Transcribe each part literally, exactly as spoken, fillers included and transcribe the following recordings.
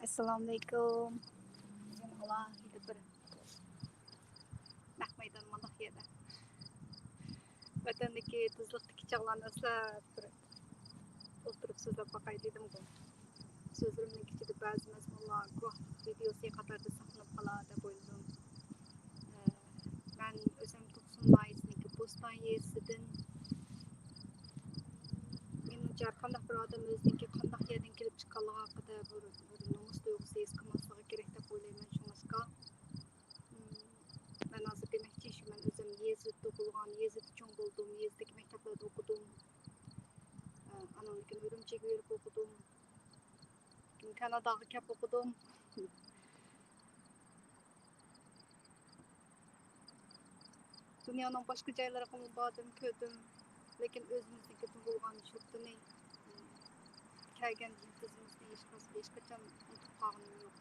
ئەسسالامۇئەلەيكۇم. بۈگۈن ئالاھىدە بىر نەق مەيدان مانداق يەردە. ۋەتەندىكى تۇزلۇقتىكى چاغلارنى ئەسلەپ بىر ئولتۇرۇپ سۆزلەپ باقاي دېدىمغۇ. سۆزلىرىمنىڭ ئىچىدە بەزى مەزمۇنلار گۇۋاھلىق ۋىدېئوسى قاتارىدا ساقلىنىپ قالار دەپ ئويلىدىم. ئە، مەن ئۆزۈم توقسۇن ناھىيەسىنىڭكى بوستان يېزىسىدىن. مېنىڭچە، ھەر قانداق بىر ئادەم ئۆزىنىڭكى قانداق يەردىن كېلىپ چىققانلىقى ھەققىدە بىر، بىر نومۇس تۇيغۇسى ھېس قىلماسلىقى كېرەك دەپ ئويلايمەن. شۇڭلاشقا، مم، مەن ھازىر دېمەكچى شۇ، مەن ئۆزۈم يېزىدا تۇغۇلغان، يېزىدا چوڭ بولدۇم، يېزىدىكى مەكتەپلەردە ئوقۇدۇم. ئە، ئانان كېيىن ئۈرۈمچىگە بېرىپ ئوقۇدۇم. كېيىن كاناداغا كەپ ئوقۇدۇم. دۇنيانىڭ باشقا جايلىرىغىمۇ باردىم، كۆردۈم. لېكىن ئۆزىمىزنىڭكى تۇغۇلغان يۇرتىنى، كەلگەن يىلتىزىمىزنى ھېچقاس-، ھېچقاچان ئۇنتۇپ قالغىنىم يوق.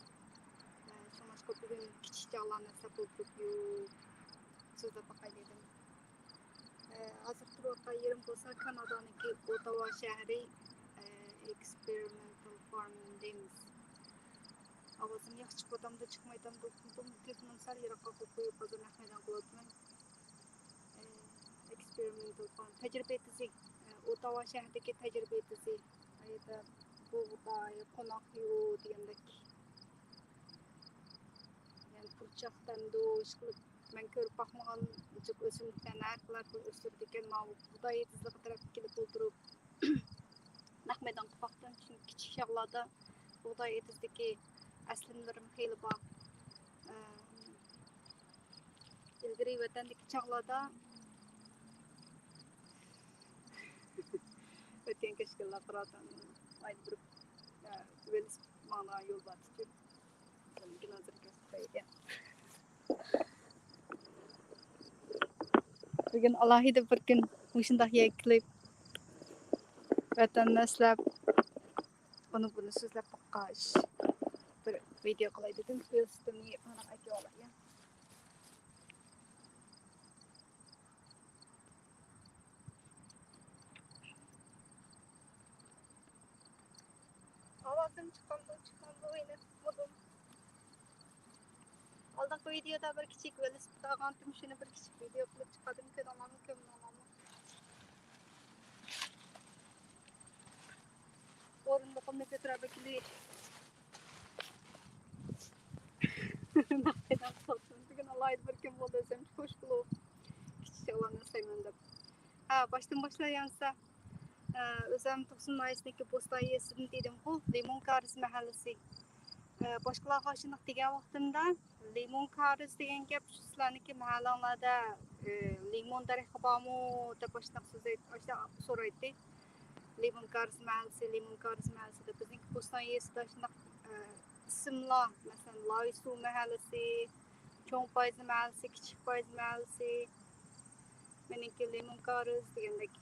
شۇڭلاشقا بۈگۈن كىچىك چاغلارنى ئەسلەپ ئولتۇرۇپ سۆزلەپ باقاي دېدىم. ھازىر تۇرۇۋاتقان يېرىم بولسا كانادانىڭكى ئوتاۋا شەھىرى، ئېكسپېرىمېنتال فارم دەيمىز. ئاۋازىم ياخشى چىقىۋاتامدۇ، چىقمايتامدۇ ئۇقمىدىم. تېلېفونۇمنى سەل يىراققا قويۇپ، ھازىر نەق مەيدان قىلىۋاتىمەن. ئېكسپېرىمېنتال فارم، تەجرىبە تېزى، ئوتاۋا شەھىرىدىكى تەجرىبە تېزى. ئۇ يەردە بۇغداي، قوناق يۇ دېگەندەك. يەنى پۇرچاق تەندۇ، ئىشقىلىپ مەن كۆرۈپ باقمىغان جىق ئۆسۈملۈكلەرنى ھەر خىل، ھەر خىل ئۆستۈرىدىكەن. ماۋۇ بۇغداي ئېتىزلىقى تەرەپكە كېلىپ ئولتۇرۇپ، نەق مەيدان قىلىپ باقتىم. چۈنكى كىچىك چاغلاردا بۇغداي ئېتىزدىكى ئەسلىمىلىرىم خېلى بار. ئەم، ئىلگىرى ۋەتەندىكى چاغلاردا ئۆتكەن كەچكەنلەر قىراتىن ئايلاندۇرۇپ، ئە، ۋېلىسىپىت ماڭىدىغان يول بار ئىكەن. لېكىن ھازىر كەچ قويدى. بۈگۈن ئالاھىدە بىر كۈن مۇشۇنداق يەرگە كېلىپ، ۋەتەننى ئەسلەپ، ئۇنى بۇنى سۆزلەپ باققاچ، بىر ۋىدېئو قىلاي دېدىم. ۋېلىسىپىتىمنى يېپىپ مانا قايتىۋالاي. ئاۋازىم چىقامدۇ، چىقمامدۇ، ئېنىق ئۇقمىدىم. ئالدىنقى ۋىدېودا بىر كىچىك ۋېلىسىپىت ئالغانتىم، شۇنى بىر كىچىك ۋىدېو قىلىپ چىقاردىم، كۆردۈڭلارمۇ، كۆرمىدىڭلارمۇ؟ ئورۇندۇقۇمنى كۆتۈرەپ كېلىپ، بۈگۈن ئالاھىدە بىر كۈن بولدى، ئۆزۈم خوش بولۇپ، كىچىك چاغلارنى ئەسلەيمەن دەپ. ھە، باشتىن باشلايمىسا، ئە، ئۆزۈم توقسۇن ناھىيەسىدىكى بوستان يېزىسىدىن دېدىمغۇ، لىمون كارىزى مەھەللىسى. ئە، باشقىلارغا ئاشۇنداق دېگەن ۋاقتىمدا، لىمون كارىزى دېگەن گەپ شۇ سىلەرنىڭكى مەھەللەڭلاردا، ئە، لىمون دەرىخى بارمۇ دەپ ئاشۇنداق سۆز ئېيت-، ئاشۇنداق سورايتتى. لىمون كارىزى مەھەللىسى، لىمون كارىزى مەھەللىسى دەپ. بىزنىڭكى بوستان يېزىسىدا شۇنداق، ئە، ئىسىملار، مەسىلەن، لايسۇ مەھەللىسى، چوڭ پايزى مەھەللىسى، كىچىك پايزى مەھەللىسى، مېنىڭكى لىمون كارىز دېگەندەك،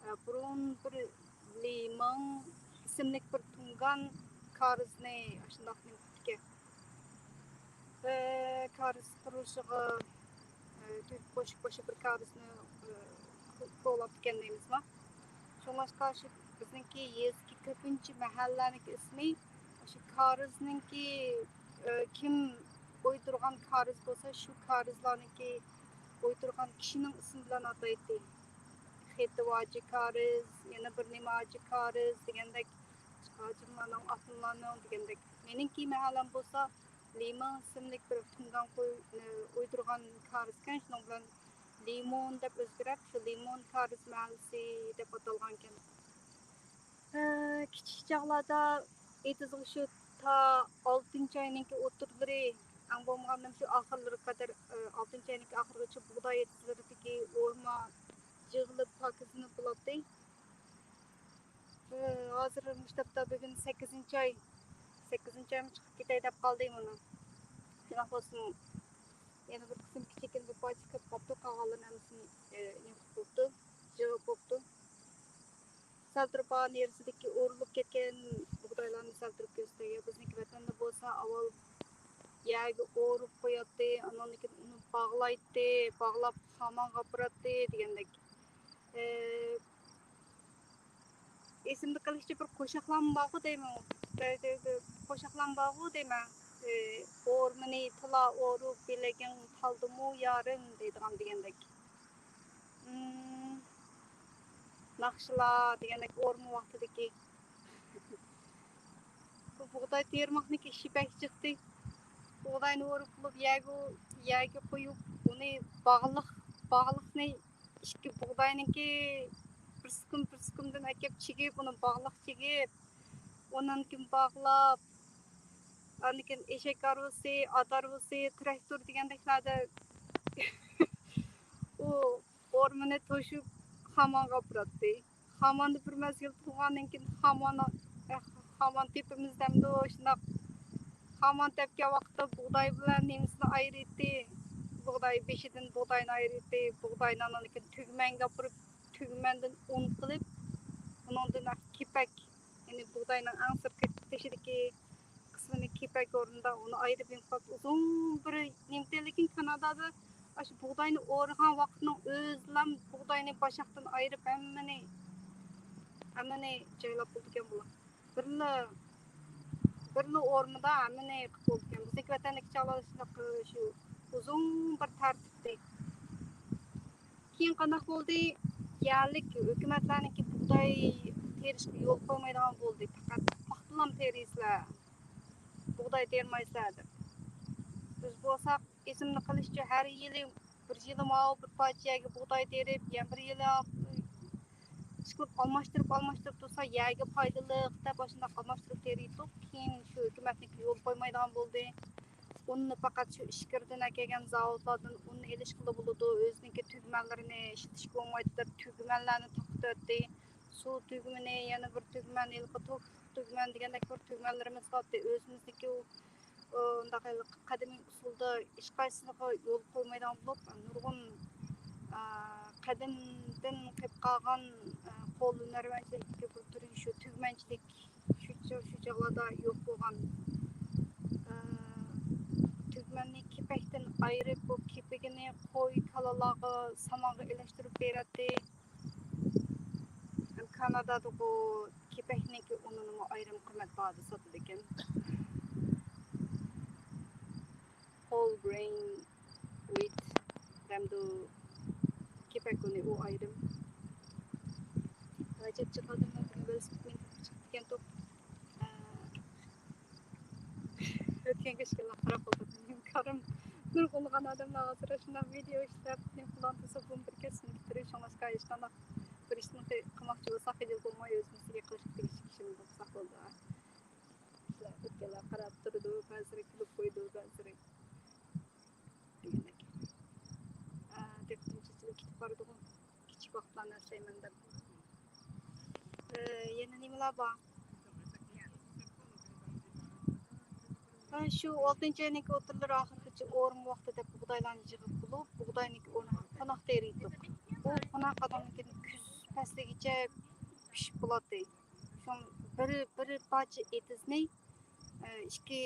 ئە، بۇرۇن بىر لىمىڭ ئىسىملىك بىر تۇڭگان كارىزنى ئاشۇنداق نېمە قىپتىكەن. ئە، كارىز قۇرۇلۇشىغا، ئە، تۆھپە قوشۇپ، قوشۇپ بىر كارىزنى، ئە، قوغلاپتىكەن دەيمىزما. شۇڭلاشقا شۇ بىزنىڭكى يېزىدىكى كۆپىنچە مەھەللىلەرنىڭكى ئىسمى شۇ كارىزنىڭكى، ئە، كىم ئويدۇرغان كارىز بولسا، شۇ كارىزلارنىڭكى ئويدۇرغان كىشىنىڭ ئىسمى بىلەن ئاتايتتى. خېتىۋاجى كارىز، يەنە بىر نېمە ھاجى كارىز دېگەندەك، ھاجىملارنىڭ، ئاخۇنلارنىڭ دېگەندەك. مېنىڭكى مەھەللەم بولسا لىمىڭ ئىسىملىك بىر تۇڭگان قوي-، ئە، ئويدۇرغان كارىزكەن، شۇنىڭ بىلەن لىمون دەپ ئۆزگىرىپ، شۇ لىمون كارىز مەھەللىسى دەپ ئاتالغانكەن. ھە، كىچىك چاغلاردا ئېتىزغا شۇ تا ئالتىنچى ئاينىڭكى ئوتتۇرىلىرى، ئەڭ بولمىغاندا شۇ ئاخىرلىرىغا قەدەر، ئە، ئالتىنچى ئاينىڭكى ئاخىرىغىچە بۇغداي ئېتىزلىرىدىكى ئورما يىغىلىپ، پاكىزلىنىپ بولاتتى. ئە، ھازىر مۇشۇ تاپتا بۈگۈن سەككىزىنچى ئاي، سەككىزىنچى ئايمۇ چىقىپ كېتەي دەپ قالدى مانا. شۇنداق بولسىمۇ، يەنە بىر قىسىم كىچىككىنە بىر پارچە كۆپ قاپتۇ، قالغانلىرىنى ھەممىسىنى، ئە، نېمە قىلىپ بوپتۇ، يىغىپ بوپتۇ. سەل تۇرۇپ نېرىسىدىكى ئورۇلۇپ كەتكەن بۇغدايلارنى سەل تۇرۇپ كۆرسىتەي. بىزنىڭكى ۋەتەندە بولسا ئاۋۋال يەرگە ئورۇپ قوياتتى، ئاندىن كېيىن ئۇنى باغلايتتى، باغلاپ خامانغا ئاپىراتتى دېگەندەك. ئە، ئېسىمدە قېلىشىچە بىر قوشاقلارمۇ بارغۇ دەيمەن. قوشاقلام بارغۇ دەيمەن. ئورمىنى تىلا ئورۇپ، بىلىگىڭ تالدىمۇ يارىم دەيدىغان دېگەندەك. ئىم، ناخشىلار دېگەندەك ئورما ۋاقتىدىكى. بۇ بۇغداي تېرىماقنىڭكى ئىشى بەك جىقتى. بۇغداينى ئورۇپ بولۇپ يەرگە، يەرگە قويۇپ، ئۇنى باغلىق، باغلىقنى ئىككى بۇغداينىڭكى بىر سىقىم، بىر سىقىمدىن ئەكەپ چىگىپ، ئۇنى باغلىق چىگىپ، ئۇنىڭدىن كېيىن باغلاپ، ئاندىن كېيىن ئېشەك ھارۋىسى، ئات ھارۋىسى، تىراكتور دېگەندەكلەردە ئۇ ئورمىنى توشۇپ خامانغا ئاپىراتتى. خاماندا بىر مەزگىل تۇرغاندىن كېيىن خامان، خامان تېپىمىز دەمدۇ، شۇنداق خامان تەپكەن ۋاقىتتا بۇغداي بىلەن نېمىسىنى ئايرىيتتى. بۇغداي بېشىدىن بۇغداينى ئايرىيتتى. بۇغداينى ئاندىن كېيىن تۈگمەنگە ئاپىرىپ، تۈگمەندىن ئۇن قىلىپ، ئۇنىڭدىن كېپەك، يەنى بۇغداينىڭ ئەڭ سىرتقى تېشىدىكى قىسمىنى كېپەك ئورنىدا ئۇنى ئايرىپ يۇمىغا ئۇزۇن بىر نېمىتى، لېكىن كانادادا ئاشۇ بۇغداينى ئورىغان ۋاقىتنىڭ ئۆزىلا بۇغداينى باشاقتىن ئايرىپ ھەممىنى، ھەممىنى جايلاپ بولىدىكەن بۇلار. بىرلا، بىرلا ئورمىدا ھەممىنى قىلىپ بولىدىكەن. بىزنىڭكى ۋەتەندىكى چاغلار شۇنداق شۇ ئۇزۇن بىر تەرتىپتى. كېيىن قانداق بولدى؟ يەرلىك ھۆكۈمەتلەرنىڭكى بۇغداي تېرىشقا يول قويمايدىغان بولدى. پەقەت پاختىلام تېرىيسىلەر، بۇغداي تېرىمايسىلەر دەپ. بىز بولساق ئېسىمدە قېلىشىچە ھەر يىلى بىر يىلى ماۋۇ بىر پارچە يەرگە بۇغداي تېرىپ، يەنە بىر يىلى ئىشقىلىپ ئالماشتۇرۇپ، ئالماشتۇرۇپ تۇرسا يەرگە پايدىلىق دەپ ئاشۇنداق ئالماشتۇرۇپ تېرىيتتۇق. كېيىن شۇ ھۆكۈمەتنىڭكى يول قويمايدىغان بولدى. ئۇننى پەقەت شۇ ئىچكىرىدىن ئەكەلگەن زاۋۇتلاردىن ئۇننى ئېلىشقىلا بولىدۇ، ئۆزىنىڭكى تۈگمەنلىرىنى ئىشلىتىشكە بولمايدۇ دەپ تۈگمەنلەرنى توختىتىۋەتتى. سۇ تۈگمىنى، يەنە بىر تۈگمەن، ھېلىقى توك تۈگمەن دېگەندەك بىر تۈگمەنلىرىمىز بارتتى. ئۆزىمىزنىڭكى ئۇ، ئۇنداق ھېلىقى قەدىمىي ئۇسۇلدا ھېچقايسىسىغا يول قويمايدىغان بولۇپ، نۇرغۇن، ئا، قەدىمدىن قېلىپ قالغان، ئا، قول ھۈنەرۋەنچىلىكتىكى بىر تۈرى شۇ تۈگمەنچىلىك. شۇ چا-، شۇ چاغلاردا يوق بولغان، ئا، تۈگمەننى كېپەكتىن ئايرىپ، بۇ كېپىكىنى قوي، كالىلارغا، سامانغا ئېلىشتۇرۇپ بېرەتتى. كانادادا بۇ كېپەكنىڭكى ئۇنىنىمۇ ئايرىم قىممەت باھادا ساتىدىكەن. Whole grain wheat دەمدۇ، كېپەك ئۇنى ئۇ ئايرىم. ھاجەت چىقادىمۇ بىر ۋېلىسىپىتنى چىقىپتىكەن توپ. ئۆتكەن كەچكىلا خاراب بولدى مېنىڭ كارىم. نۇرغۇنلىغان ئادەملەر ھازىر شۇنداق ۋىدېئو ئىشلەپ، نېمە قىلغان تۇرسا بۇمۇ بىر كەتسۇن كېتىرىش، شۇڭلاشقا ھېچقانداق بىر ئىشنى قىلماقچى بولساق خىجىل بولماي ئۆزىمىزگە قىلىشقا تېگىشلىك ئىشىمىز قىلساق بولدى. كىشىلەر ئۆتكەنلەر قاراپ تۇرىدۇ، بەزىلىرى كۈلۈپ قويىدۇ، بەزىلىرى دېگەندەك. ئا، دىققىتىم چېچىلىپ كېتىپ بارىدىغۇ، كىچىك ۋاقىتلارنى ئەسلەيمەن دەپ. ئە، يەنە نېمىلەر بار؟ ھە، شۇ ئالتىنچى ئاينىڭكى ئوتتۇرىلىرى ئاخىرىغىچە ئورما ۋاقتى دەپ بۇغدايلارنى يىغىپ بولۇپ، بۇغداينىڭكى ئورنىغا قوناق تېرىيتتۇق. ئۇ قوناق ئاندىن كېيىن كۈز پەسلىگىچە پىشىپ بولاتتى. شۇڭا بىر، بىر پارچە ئېتىزنى، ئە، ئىككى،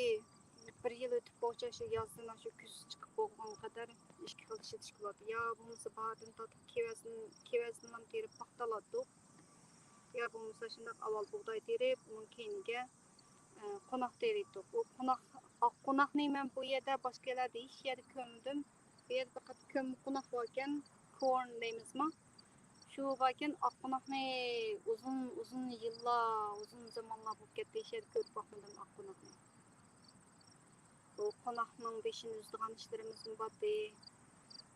بىر يىل ئۆتۈپ بولغۇچە شۇ يازدىن شۇ كۈز چىقىپ بولغانغا قەدەر ئىككى خىل ئىشلىتىشكە بولاتتى. يا بولمىسا باھاردىن تارتىپ كېۋەزدىن، كېۋەزدىنلا تېرىپ پاختىلاتتۇق. يا بولمىسا شۇنداق ئاۋۋال بۇغداي تېرىپ، ئۇنىڭ كەينىگە، ئە، قوناق تېرىيتتۇق. ئۇ قوناق، ئاق قوناقنى مەن بۇ يەردە باشقا يەرلەردە ھېچ يەردە كۆرمىدىم. بۇ يەردە پەقەت كۆممە قوناق باركەن، كورن دەيمىزما؟ شۇ باركەن، ئاق قوناقنى ئۇزۇن، ئۇزۇن يىللار، ئۇزۇن زامانلار بولۇپ كەتتى، ھېچ يەردە كۆرۈپ باقمىدىم ئاق قوناقنى. بۇ قوناقنىڭ بېشىنى ئۈزىدىغان ئىشلىرىمىزمۇ بارتى.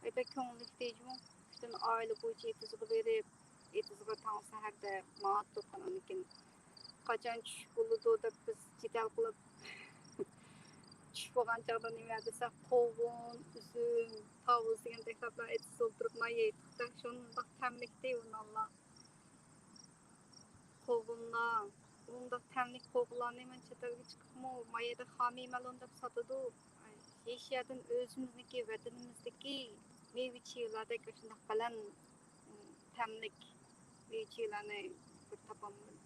ئەي، بەك كۆڭۈللۈكتى جۇمۇ. پۈتۈن ئائىلە بويىچە ئېتىزغا بېرىپ، ئېتىزغا تاڭ سەھەردە ماڭاتتۇق. ئاندىن كېيىن قاچان چۈش بولىدۇ دەپ بىز جېدەل قىلىپ، چۈش بولغان چاغدا نېمە دېسە، قوغۇن، ئۈزۈم، تاۋۇز دېگەندەك زاتلار ئېتىزدا ئولتۇرۇپ نان يەيتتۇق-دە، شۇنداق تەملىكتى ئۇ نانلار. قوغۇنلار، ئۇنداق تەملىك قوغۇنلارنى مەن چەت ئەلگە چىقىپمۇ، ما يەردە خامىي مەلۇن دەپ ساتىدۇ. ھېچ يەردىن ئۆزىمىزنىڭكى، ۋەتىنىمىزدىكى مېۋە چىۋىلاردەك شۇنداق بەلەن، تەملىك مېۋە چىۋىلارنى بىر تاپالمىدىم.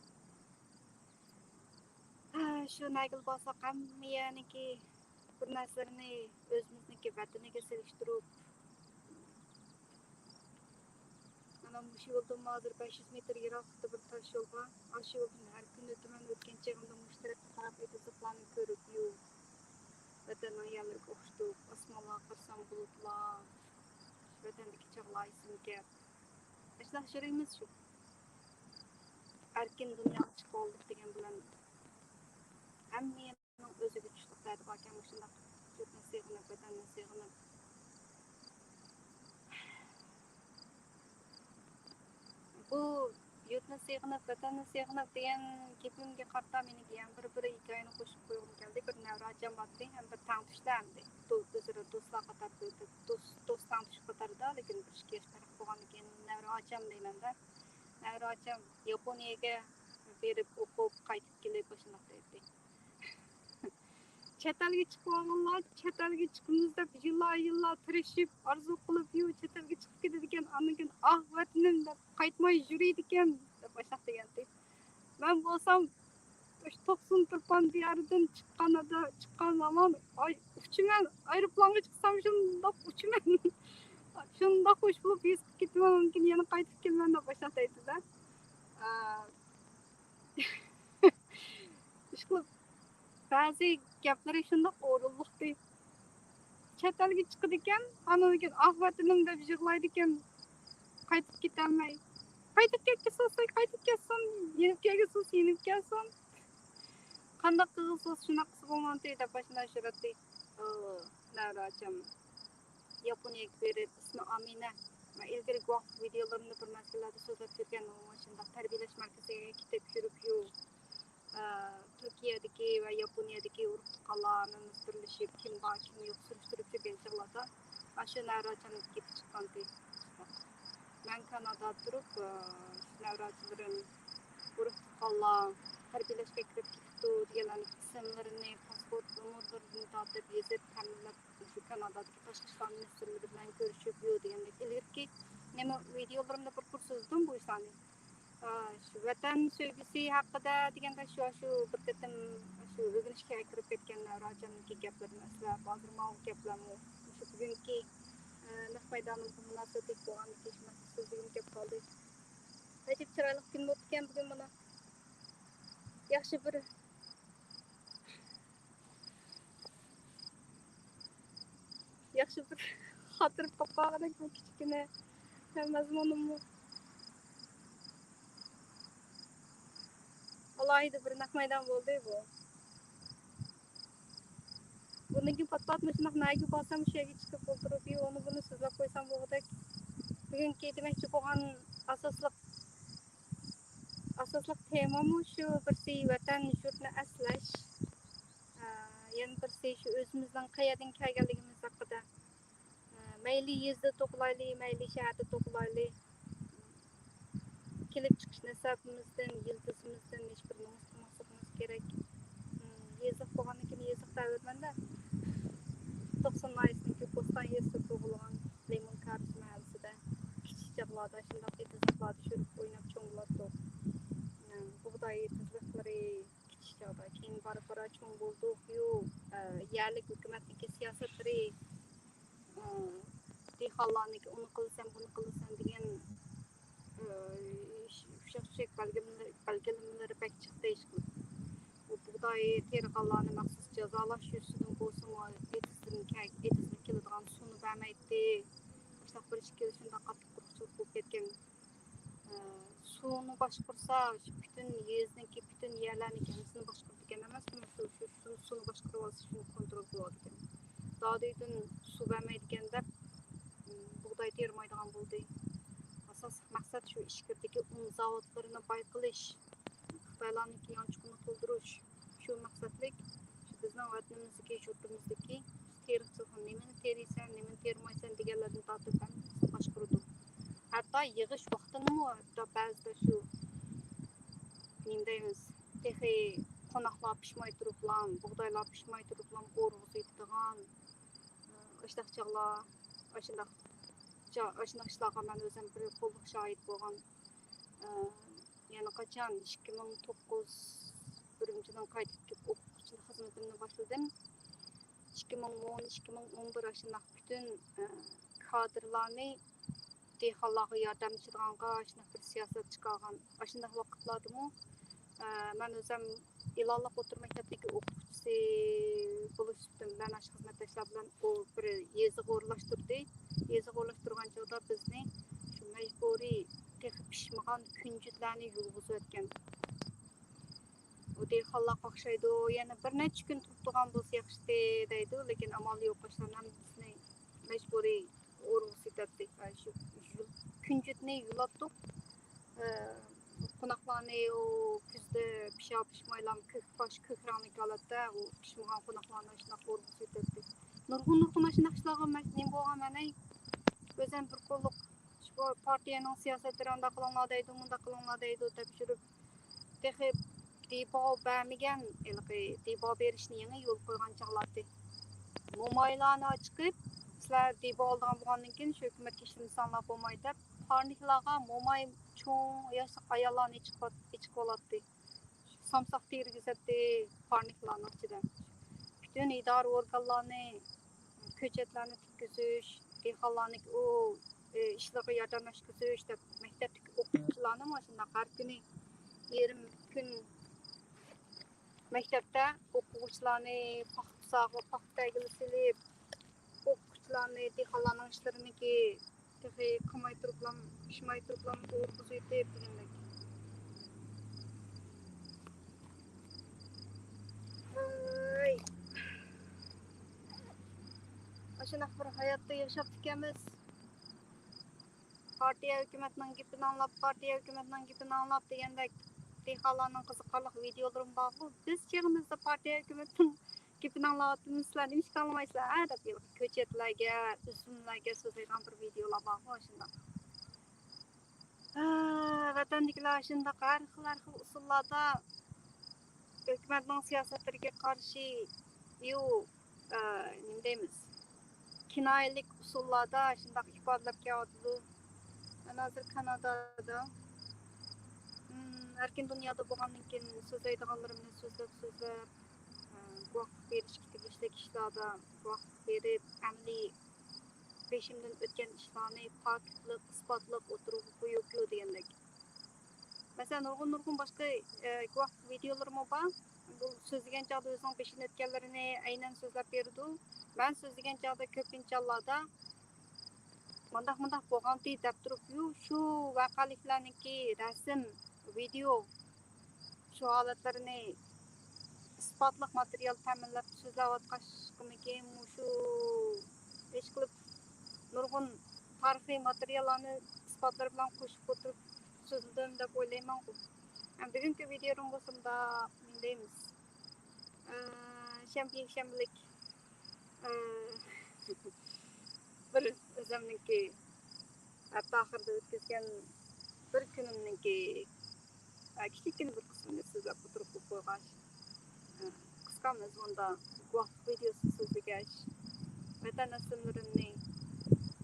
ھە، شۇ نەگىلا بارساق، ھەممە يەرنىڭكى بىر نەرسىلىرىنى ئۆزىمىزنىڭكى ۋەتىنىگە سېلىشتۇرۇپ، مانا مۇشۇ يولدىن ھازىر بەش يۈز مېتىر يىراقلىقتا بىر تاش يول بار. ئاشۇ يولدىن ھەر كۈنى ئۆتىمەن، ئۆتكەن چېغىمدا مۇشۇ تەرەپكە قاراپ ئېتىزلىقلارنى ئەجدىھالارنىڭ يەرلىرىگە ئوخشىتىپ، ئاسمانلارغا قارىسام بۇلۇتلار، ۋەتەندىكى چاغلار ئېسىمگە كەپ. ئاشۇنداق يۈرىمىز شۇ. ئەركىن دۇنياغا چىقىۋالدۇق دېگەن بىلەن ھەممە يەرنىڭ ئۆزىگە چۈشلۈك دەردى باركەن، مۇشۇنداق يۇرتنى سېغىنىپ، ۋەتەننى سېغىنىپ. بۇ يۇرتنى سېغىنىپ، ۋەتەننى سېغىنىپ دېگەن گېپىمگە قارىتا مېنىڭ يەنە بىر، بىر ھېكايىنى قوشۇپ قويغۇم كەلدى. بىر نەۋرە ئاچام بارتتى، ھەم بىر تەڭتۇشلار ئەمدى. دو-، ئۆزئارا دوستلار قاتارىدا، دوست، دوست تەڭتۇش قاتارىدا، لېكىن بىر ئىككى ياش پەرق بولغاندىن كېيىن نەۋرە ئاچام دەيمەن-دە. نەۋرە ئاچام ياپونىيەگە بېرىپ ئوقۇپ قايتىپ كېلىپ ئاشۇنداق دەيتتى. چەت ئەلگە چىقىۋالغانلار، چەت ئەلگە چىقىمىز دەپ يىللار، يىللار تىرىشىپ، ئارزۇ قىلىپ، يۇ، چەت ئەلگە چىقىپ كېتىدىكەن، ئاندىن كېيىن، ئاھ، ۋەتىنىم دەپ قايتماي يۈرىدىكەن، دەپ ئاشۇنداق دېگەنتى. مەن بولسام، ئاشۇ توقسۇن تۇرپان دىيارىدىن چىققان، چىققان زامان، ئاي، ئۇچىمەن، ئايروپىلانغا چىقسام، شۇنداق ئۇچىمەن. شۇنداق خۇش بولۇپ ھېس قىلىپ كېتىمەن، ئاندىن كېيىن يەنە قايتىپ كېلىمەن، دەپ ئاشۇنداق دەيتتى-دە. ئا، ئىشقىلىپ، بەزى گەپلىرى شۇنداق ئورۇنلۇقتى. چەت ئەلگە چىقىدىكەن، ئاندىن كېيىن، ئاھ، ۋەتىنىم دەپ يىغلايدىكەن، قايتىپ كېتەلمەي. قايتىپ كەتكۈسى بولسا، قايتىپ كەتسۇن، يېنىپ كەلگۈسى بولسا، يېنىپ كەلسۇن. قانداق قىلغۇسى بولسا، شۇنداق قىلسا بولمامتى، دەپ ئاشۇنداق يۈرەتتى. ئۇ، نەۋرە ئاچام ياپونىيەگە بېرىپ، ئىسمى ئامىنە. مەن ئىلگىرىكى ۋاقىت ۋىدىيولىرىمدا بىر مەزگىللەردە سۆزلەپ يۈرگەن، ئۇ شۇنداق تەربىيەلەش مەركىزىگە كېتىپ يۈرۈپ، يۇ-، ئە، تۈركىيەدىكى ۋە ياپونىيەدىكى ئۇرۇق تۇغقانلار ھەممىمىز بىرلىشىپ، كىم بار، كىم يوق سۈرۈشتۈرۈپ يۈرگەن چاغلاردا، ئاشۇ نەۋرە ئاچامنىڭ گېپى چىققانتى. مەن كانادادا تۇرۇپ، ئە، شۇ نەۋرە ئاچىلىرىم، ئۇرۇق تۇغقانلار تەربىيەلەشكە كىرىپ كېتىپتۇ دېگەنلەرنىڭ ئىسىملىرىنى، پاسپورت نومۇرلىرىدىن تارتىپ يېزىپ، تەمىنلەپ، شۇ كانادادىكى تاشقى ئىشلار مىنىستىرلىرى بىلەن كۆرۈشۈپ، يۇ دېگەندەك ئىلگىرىكى نېمە ۋىدىيولىرىمدا بىر، بىر سۆزلىدىم بۇ ئىشلارنى. ئا، شۇ ۋەتەن سۆيگۈسى ھەققىدە دېگەندە شۇ، شۇ بىر قېتىم شۇ ئۆگىنىشكە كىرىپ كەتكەن راجامنىڭكى گەپلىرىنى ئەسلەپ، ھازىر ماۋۇ گەپلەرمۇ مۇشۇ بۈگۈنكى، ئە، نەق مەيدانىمغا مۇناسىۋەتلىك بولغاندىكىن شۇنداق سۆزلىگۈم كەپ قالدى. ئەجەب چىرايلىق كۈن بوپتىكەن بۈگۈن مانا. ياخشى بىر ياخشى بىر خاتىرە قاپقالغىنىدەك بۇ كىچىككىنە مەزمۇنۇممۇ. ئالاھىدە بىر نەق مەيدان بولدى بۇ. بۇندىن كېيىن پات-پات مۇشۇنداق نەگە بارسام، شۇ يەرگە چىقىپ ئولتۇرۇپ، ئۇنى بۇنى سۆزلەپ قويسام بولغۇدەك. بۈگۈنكى دېمەكچى بولغان ئاساسلىق، ئاساسلىق تېمامۇ شۇ، بىرسى ۋەتەن، يۇرتنى ئەسلەش، ئە، يەنە بىرسى شۇ ئۆزىمىزنىڭ قەيەردىن كەلگەنلىكىمىز ھەققىدە. ئە، مەيلى يېزىدا تۇغۇلايلى، مەيلى شەھەردە تۇغۇلايلى، كېلىپ چىقىش نەسەبىمىزدىن، يىلتىزىمىزدىن ھېچبىرىنى ئۇنتۇماسلىقىمىز كېرەك. ئىم، يېزىلىق بولغاندىن كېيىن يېزىلىق دەۋېرىمەن-دە. توقسان ناھىيەسىنىڭكى بوستان يېزىسىدا تۇغۇلغان، لېمون كارىز مەھەللىسىدە كىچىك چاغلاردا شۇنداق ئېتىزلىقلاردا يۈرۈپ ئويناپ چوڭ بولاتتۇق. ئىم، بۇغداي ئېتىزلىقلىرى كىچىك چاغدا، كېيىن بارا-بارا چوڭ بولدۇق. يۇ، ئە، يەرلىك ھۆكۈمەتنىڭكى سىياسەتلىرى، ئە، دېھقانلارنىڭكى ئۇنى قىلىسەن، بۇنى قىلىسەن دېگەن، ئە، ئۇششاق-چۈششەك بەلگىلىمىلىرى، بەلگىلىمىلىرى بەك چىقتى ئىشقىلىپ. بۇ بۇغداي تېرىغانلارنى مەخسۇس جازالاش يۈزىسىدىن بولسىمۇ، ئېتىزدىن كەل-، ئېتىزدىن كېلىدىغان سۇنى بەرمەيتتى. مۇشۇنداق بىر ئىككى يىل شۇنداق قاتتىق قۇرۇقچىلىق بولۇپ كەتكەن. ئە، سۇنى باشقۇرسا، شۇ پۈتۈن يېزىنىڭكى، پۈتۈن يەرلەرنىڭكى ھەممىسىنى باشقۇرىدىكەن ئەمەسمۇ؟ شۇ، شۇ، شۇ سۇنى باشقۇرۇۋالسا، شۇنى كونترول قىلىۋالىدىكەن. دادۈيدىن سۇ بەرمەيدىكەن دەپ، ئىم، بۇغداي تېرىمايدىغان بولدى. ئاساسلىق مەقسەت شۇ ئىچكىرىدىكى ئۇن زاۋۇتلىرىنى باي قىلىش. خىتايلارنىڭكى يانچۇقىنى تولدۇرۇش. شۇ مەقسەتلىك، شۇ بىزنىڭ ۋەتىنىمىزدىكى، يۇرتىمىزدىكى تېرىقچىلىقنى، نېمىنى تېرىيسەن، نېمىنى تېرىمايسەن دېگەنلەردىن تارتىپ ھەممىسىنى باشقۇرىدۇ. ھەتتا يىغىش ۋاقتىنىمۇ، ھەتتا بەزىدە شۇ، نېمە دەيمىز، تېخى قوناقلار پىشماي تۇرۇپلا، بۇغدايلار پىشماي تۇرۇپلا ئورىغا يېتىدىغان، ئاشۇنداق چاغلار، ئاشۇنداق، ئاشۇنداق ئىشلارغا مەن ئۆزۈم بىر قوللۇق شاھىت بولغان. ئە، يەنە قاچان، ئىككى مىڭ توققۇز ئۈرۈمچىدىن قايتىپ كېلىپ ئوقۇتقۇچىلىق خىزمىتىمنى باشلىدىم. ئىككى مىڭ ئون، ئىككى مىڭ ئون بىر ئاشۇنداق پۈتۈن، ئە، كادىرلارنى دېھقانلارغا ياردەملىشىدىغانغا ئاشۇنداق بىر سىياسەت چىقارغان. ئاشۇنداق ۋاقىتلاردىمۇ ئە، مەن ئۆزۈم ئىلانلىق ئوتتۇرا مەكتەپتىكى ئوقۇتقۇچىسى بولۇش سۈپىتىم بىلەن ئاشۇ خىزمەتداشلار بىلەن ئۇ بىر يېزىغا ئورۇنلاشتۇردى. يېزىغا ئورۇنلاشتۇرغان چاغدا بىزنى شۇ مەجبۇرىي تېخى پىشمىغان كۈنجۈتلەرنى يۇلغۇزۇۋەتكەن. ئۇ دېھقانلارغا ئوخشايدۇ، يەنە بىر نەچچە كۈن تۇرۇپ تۇرغان بولسا ياخشىتى دەيدۇ، لېكىن ئامال يوق، ئاشۇلارنىڭ ھەممىسىنى مەجبۇرىي ئورۇنغا سېتەتتى. شۇ كۈنجۈتنى يۇلاتتۇق. ئە، قوناقلارنى ئۇ كۈزدە پىشار پىشمايلا كۆك باش، كۆك رەڭلىك ھالەتتە ئۇ پىشمىغان قوناقلارنى ئاشۇنداق ئورۇنغا سېتەتتى. نۇرغۇن، نۇرغۇن ئاشۇنداق ئىشلارغا مەن نېمە بولغان مەن، ئەي، ئۆزۈم بىر قوللۇق شۇ پارتىيەنىڭ سىياسەتلىرى ئانداق قىلىڭلار دەيدۇ، مۇنداق قىلىڭلار دەيدۇ دەپ يۈرۈپ، تېخى دېپو بەرمىگەن، ھېلىقى دېپو بېرىشنى يېڭى يول قويغان چاغلاتتى. مومايلارنى چىقىپ، سىلەر دېپو ئالىدىغان بولغاندىن كېيىن شۇ ھۆكۈمەتكە ئىشلىمىسەڭلار بولمايدۇ دەپ، پارنىكلارغا موماي چوڭ ياشلىق ئاياللارنى ئېچىقىۋات-، ئېچىقىۋالاتتى. سامساق تېرىگۈزەتتى پارنىكلارنىڭ ئىچىدە. پۈتۈن ئىدارە ئورگانلارنى، كۆچەتلەرنى تىككۈزۈش، دېھقانلارنىڭ ئۇ، ئىشلىرىغا ياردەملەشكۈزۈش دەپ، مەكتەپتىكى ئوقۇتقۇچىلارنىمۇ مۇشۇنداق ھەر كۈنى يېرىم كۈن مەكتەپتە ئوقۇغۇچىلارنى پاختا بۇساغا، پاختا تەگىلى سېلىپ، ئوقۇغۇچىلارنى دېھقانلارنىڭ ئىشلىرىنىڭكى تېخى قىلماي تۇرۇپلا، پىشماي تۇرۇپلا ئورۇققا سويۇپ دېگەندەك. ۋاي. ئاشۇنداق بىر ھاياتتا ياشاپتىكەنمىز. پارتىيە ھۆكۈمەتنىڭ گېپىنى ئاڭلاپ، پارتىيە ھۆكۈمەتنىڭ گېپىنى ئاڭلاپ دېگەندەك، دېھقانلارنىڭ قىزىقارلىق ۋىدىيولىرىمۇ بارغۇ. بىز چېغىمىزدا پارتىيە ھۆكۈمەتنىڭ گېپىنى ئاڭلاۋاتىمىز، سىلەر نېمىشقا ئاڭلىمايسىلەر، ھە؟ دەپ كۆچەتلەرگە، ئۈزۈملەرگە سۆزلەيدىغان بىر ۋىدىيولار بارغۇ، ئاشۇنداق. ھە، ۋەتەندىكىلەر شۇنداق ھەر خىل، ھەر خىل ئۇسۇللاردا ھۆكۈمەتنىڭ سىياسەتلىرىگە قارشى، يۇ، ئە، نېمە دەيمىز، كىنايىلىك ئۇسۇللاردا شۇنداق ئىپادىلەپ كېلىۋاتىدۇ. مەن ھازىر كانادادا، ئىم، ئەركىن دۇنيادا بولغاندىن كېيىن سۆزلەيدىغانلىرىمنى سۆزلەپ، سۆزلەپ، ئە، گۇۋاھلىق بېرىشكە تېگىشلىك ئىشلاردا گۇۋاھلىق بېرىپ، ئەمەلىي بېشىمدىن ئۆتكەن ئىشلارنى پاكىتلىق، ئىسپاتلىق ئوتتۇرىغا قويۇپ دېگەندەك. مەسىلەن، نۇرغۇن، نۇرغۇن باشقا، ئە، گۇۋاھلىق ۋىدىيولىرىمۇ بار. بۇ سۆزلىگەن چاغدا ئۆزىنىڭ بېشىدىن ئۆتكەنلىرىنى ئەينەن سۆزلەپ بېرىدۇ. مەن سۆزلىگەن چاغدا كۆپىنچە ھاللاردا مانداق، مانداق بولغانتى دەپ تۇرۇپ، يۇ، شۇ ۋەقەلىكلەرنىڭكى رەسىم، ۋىدىيو، شۇ ھالەتلىرىنى ئىسپاتلىق ماتېرىيال تەمىنلەپ سۆزلەۋاتقاچقىمىكىن، مۇشۇ ئىشقىلىپ نۇرغۇن تارىخىي ماتېرىياللارنى ئىسپاتلار بىلەن قوشۇپ ئولتۇرۇپ سۆزلىدىم دەپ ئويلايمەنغۇ. ھەم بۈگۈنكى ۋىدىيو بولسا مۇنداق، نېمە دەيمىز، ئە، شەنبە، يەكشەنبىلىك، ئە، بىر ئۆزۈمنىڭكى ھەپتە ئاخىرىدا ئۆتكۈزگەن بىر كۈنۈمنىڭكى، ئە، كىچىككىنە بىر قىسمىنى سۆزلەپ ئولتۇرۇپ قويغاچ، ئە، قىسقا مەزمۇندا گۇۋاھلىق ۋىدىيوسىنى سۆزلىگەچ، ۋەتەن رەسىملىرىمنى،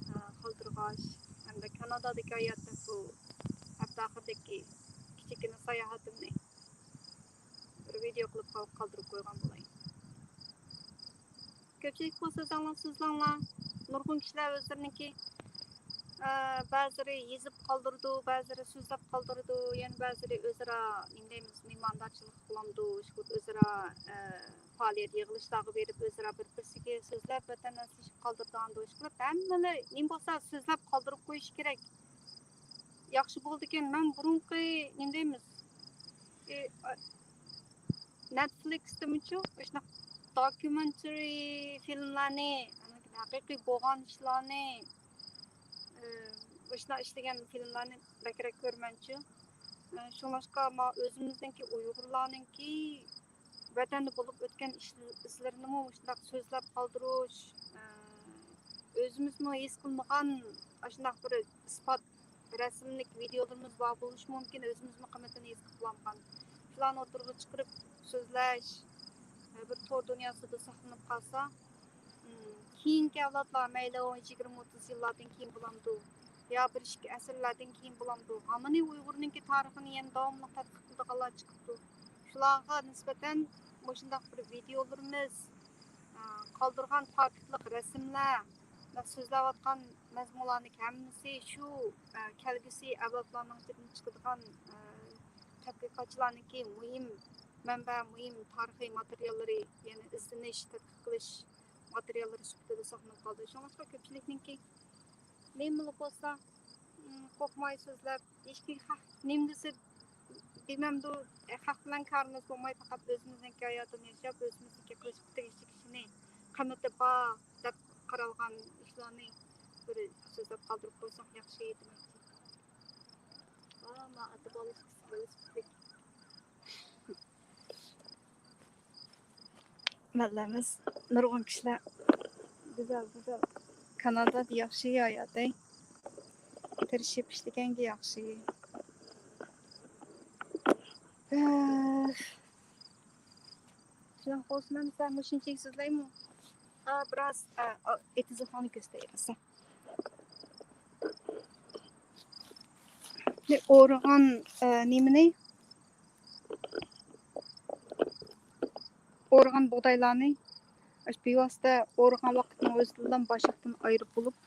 ئە، قالدۇرغاچ، ھەمدە كانادادىكى ھاياتتىن بۇ ھەپتە ئاخىرىدىكى كىچىككىنە ساياھىتىمنى بىر ۋىدىيو قىلىپ قال-، قالدۇرۇپ قويغان بولاي. كۆپچىلىك بۇ سۆزلەڭلار، سۆزلەڭلار. نۇرغۇن كىشىلەر ئۆزلىرىنىڭكى، ئە، بەزىلىرى يېزىپ قالدۇرىدۇ، بەزىلىرى سۆزلەپ قالدۇرىدۇ، يەنە بەزىلىرى ئۆزئارا، نېمە دەيمىز، مېھماندارچىلىق قىلامدۇ، ئىشقىلىپ ئۆزئارا، ئە، پائالىيەت يىغىلىشلارغا بېرىپ، ئۆزئارا بىر-بىرسىگە سۆزلەپ، ۋەتەن ئەسلىشىپ قالدۇرىدىغاندۇ، ئىشقىلىپ ھەممىلا نېمە بولسا سۆزلەپ قالدۇرۇپ قويۇش كېرەك. ياخشى بولىدىكەن. مەن بۇرۇنقى، نېمە دەيمىز، ئى، ئا-، نەتفلىكستىمۇچۇ ئاشۇنداق دوكيۇمېنترى فىلىملارنى، ھەقىقىي بولغان ئىشلارنى، ئى، ئاشۇنداق ئىشلىگەن فىلىملارنى بەكرەك كۆرىمەنچۇ. ئى، شۇڭلاشقا ما ئۆزىمىزنىڭكى ئۇيغۇرلارنىڭكى ۋەتەندە بولۇپ ئۆتكەن ئىش-، ئىزلىرىنىمۇ مۇشۇنداق سۆزلەپ قالدۇرۇش، ئى، ئۆزىمىزمۇ ھېس قىلمىغان ئاشۇنداق بىر ئىسپات رەسىملىك ۋىدىيولىرىمىز بار بولۇشى مۇمكىن، ئۆزىمىزمۇ قىممىتىنى ھېس قىلىپ بولالمىغان. شۇلارنى ئوتتۇرىغا چىقىرىپ سۆزلەش، ئى، بىر تور دۇنياسىدا ساقلىنىپ قالسا، ئىم، كېيىنكى ئەۋلادلار مەيلى ئون، يىگىرمە، ئوتتۇز يىللاردىن كېيىن بولامدۇ، يا بىر ئىككى ئەسىرلەردىن كېيىن بولامدۇ، ھامىنى ئۇيغۇرنىڭكى تارىخىنى يەنە داۋاملىق تەتقىق قىلىدىغانلار چىقىپتۇ. شۇلارغا نىسبەتەن مۇشۇنداق بىر ۋىدىيولىرىمىز، ئە، قالدۇرغان پاكىتلىق رەسىملەر، سۆزلەۋاتقان مەزمۇنلارنىڭ ھەممىسى شۇ، ئە، كەلگۈسى ئەۋلادلارنىڭ تىلىدىن چىقىدىغان، ئە، تەتقىقاتچىلارنىڭكى مۇھىم مەنبە، مۇھىم تارىخىي ماتېرىياللىرى، يەنى ئىزدىنىش، تەتقىق قىلىش ماتېرىياللىرى سۈپىتىدە ساقلىنىپ قالدى. شۇڭلاشقا كۆپچىلىكنىڭكى نېمىلا بولسا، ئىم، قورقماي سۆزلەپ، ھېچكىم خەق نېمە دېسە دېمەمدۇ، خەق بىلەن كارىمىز بولماي، پەقەت ئۆزىمىزنىڭكى ھاياتىنى ياشاپ، ئۆزىمىزنىڭكى قىلىشقا تېگىشلىك ئىشنى، قىممىتى بار دەپ قارالغان ئىشلارنى بىر سۆزلەپ قالدۇرۇپ قويساق ياخشى دېمەكچى. ئا، ما ئاتا بالىسى ۋېلىسىپىتلىك. مەللەمىز نۇرغۇن كىشىلەر گۈزەل، گۈزەل. كانادادا ياخشى ھايات، ئەي. تىرىشىپ ئىشلىگەنگە ياخشى. ئۆف. شۇنداق بولسىمۇ، مەن سەن مۇشۇنچىلىك سۆزلەيمۇ؟ ئا، بىراز، ئا، ئا، ئېتىزلىقنى كۆستەي ئەسلى. ئورىغان، ئە، نېمىنى؟ ئورىغان بۇغدايلارنى ئاشۇ بىۋاسىتە ئورىغان ۋاقىتنىڭ ئۆزىدىلا باشاقتىن ئايرىپ بولۇپ،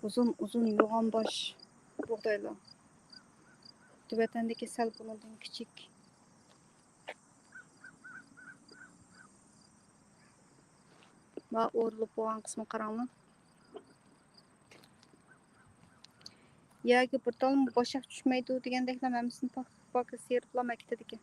ئۇزۇن، ئۇزۇن يوغان باش بۇغدايلار. ۋەتەندىكى سەل بۇنىڭدىن كىچىك. ما ئورۇلۇپ بولغان قىسمىغا قاراڭلار. يەرگە بىر تالمۇ باشاق چۈشمەيدۇ دېگەندەكلا ھەممىسىنى پاك-، پاكىز تېرىپلا ئەكېتىدىكەن.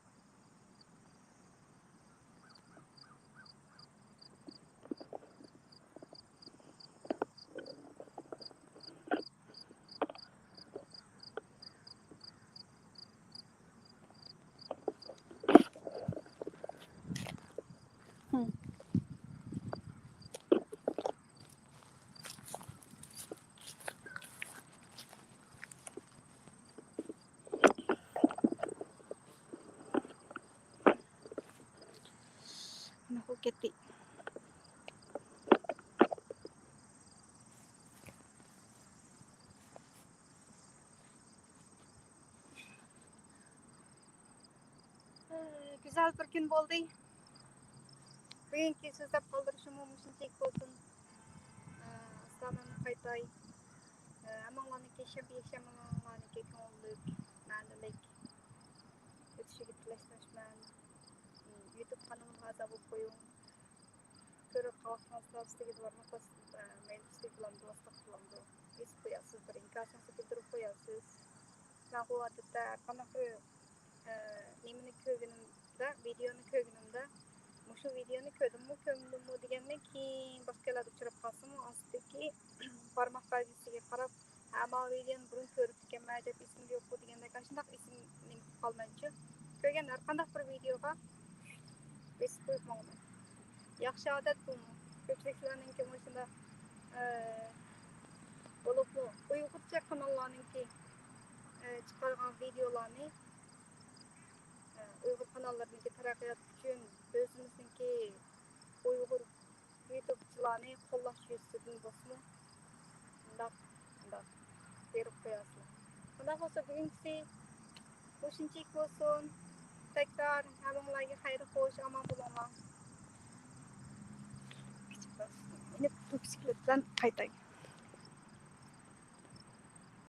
گۈزەل بىر كۈن بولدى. بۈگۈنكى سۆزلەپ قالدۇرۇشۇممۇ مۇشۇنچىلىك بولسۇن. ئىسلامىمنى قايتاي. ھەممىڭلارنىڭكى شەنبە، يەكشەنبىلىرىڭلارنىڭكى كۆڭۈللۈك، مەنىلىك ئۆتۈشىگە تىلەكداشمەن. يۇتۇب قانىلىمغا ئەزا بولۇپ قويۇڭ. كۆرۈپ قالسىڭىز، ئۈستىگە بارماق، مەيلى ئۈستىگە بولامدۇ، ئاستىغا بولامدۇ، يېزىپ قويارسىز، بىر ئىنكاسىڭىزنى بىلدۈرۈپ قويارسىز. مەنغۇ ئادەتتە ھەرقانداق بىر، ئە، نېمىنى كۆرگىنىمدە، ۋىدېئونى كۆرگىنىمدە، مۇشۇ ۋىدېئونى كۆردۈممۇ، كۆرمىدىممۇ دېگەندىن كېيىن باشقا يەرلەردە ئۇچراپ قالسىمۇ، ئاستىدىكى بارماق بەلگىسىگە قاراپ، ھە، ماۋۇ ۋىدېئونى بۇرۇن كۆرۈپتىكەنمەن، ئەجەب ئېسىمدە يوققۇ دېگەندەك ئاشۇنداق ئېسىم نېمە قىلىپ قالمايچۇ. كۆرگەن ھەرقانداق بىر ۋىدېئوغا بېسىپ قويۇپ ماڭىمەن. ياخشى ئادەت بۇمۇ. كۆپچىلىكلەرنىڭكى مۇشۇنداق، ئە، بولۇپمۇ ئۇيغۇرچە قاناللارنىڭكى، ئە، چىقارغان ۋىدېئولارنى، ئە، ئۇيغۇر قاناللىرىنىڭكى تەرەققىياتى ئۈچۈن ئۆزىمىزنىڭكى ئۇيغۇر يۇتۇبچىلارنى قوللاش يۈزىسىدىن بولسىمۇ، مۇنداق، مۇنداق بېرىپ قويارسىلەر. مۇنداق بولسا بۈگۈنكىسى مۇشۇنچىلىك بولسۇن. تەكرار ھەممىڭلارغا خەير خوش، ئامان بولۇڭلار. مېنى بىسىكلىت بىلەن قايتاي.